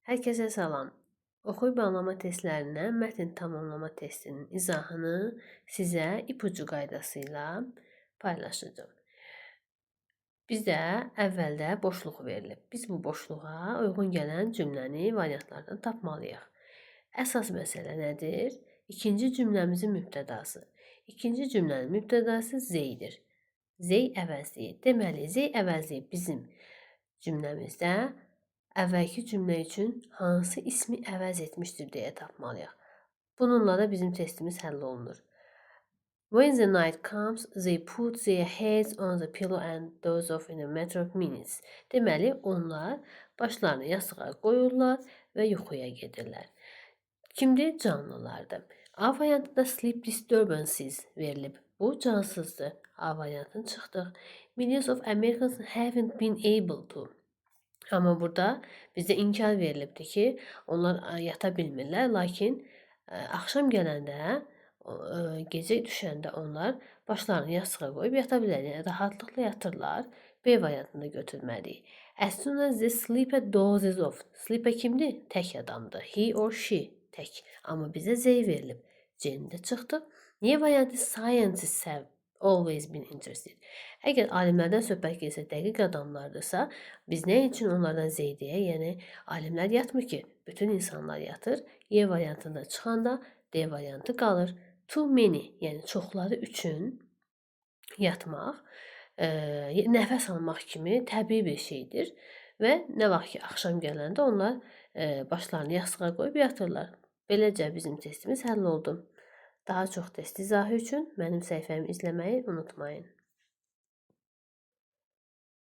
Hər kəsə salam. Oxuyub anlama testlərindən mətn tamamlama testinin izahını sizə ipucu qaydası ilə paylaşacağam. Bizdə əvvəldə boşluq verilib. Biz bu boşluğa uyğun gələn cümləni variantlardan tapmalıyıq. Əsas məsələ nədir? İkinci cümləmizin mübtədası. İkinci cümlənin mübtədası they-dir. They əvəzliyi. Deməli, they əvəzliyi bizim cümləmizdə əvvəlki cümlə üçün hansı ismi əvəz etmişdir deyə tapmalıyıq. Bununla da bizim testimiz həll olunur. When the night comes, they put their heads on the pillow and doze off in a matter of minutes. Deməli, onlar başlarını yastığa qoyurlar və yuxuya gedirlər. Kimdir? Canlılardır. A variantında sleep disturbances verilib. Bu cansızdır. A variantını çıxdıq. Millions of Americans haven't been able to. Amma burada bizə inkar verilibdir ki, onlar yata bilmirlər, lakin axşam gələndə, gecə düşəndə onlar başlarını yastığa qoyub yata bilərlər, yəni rahatlıqla yatırlar. B variantını da götürməliyik. As soon as the sleeper dozes off. Sleeper kimdir? Tək adamdır. He or she tək. Amma bizə they verilib. C-ni də çıxdıq. Niye variantı scientists have always been interested. Əgər alimlərdən söhbət gedirsə, dəqiq adamlardırsa, biz nə üçün onlardan they deyək? Yəni alimlər yatmır ki, bütün insanlar yatır. Y variantında çıxanda D variantı qalır. Too many, yəni çoxları üçün yatmaq, nəfəs almaq kimi təbii bir şeydir və nə vaxt ki axşam gələndə onlar başlarını yastığa qoyub yatırlar. Beləcə bizim testimiz həll oldu. Daha çox test izahı üçün mənim səhifəmi izləməyi unutmayın.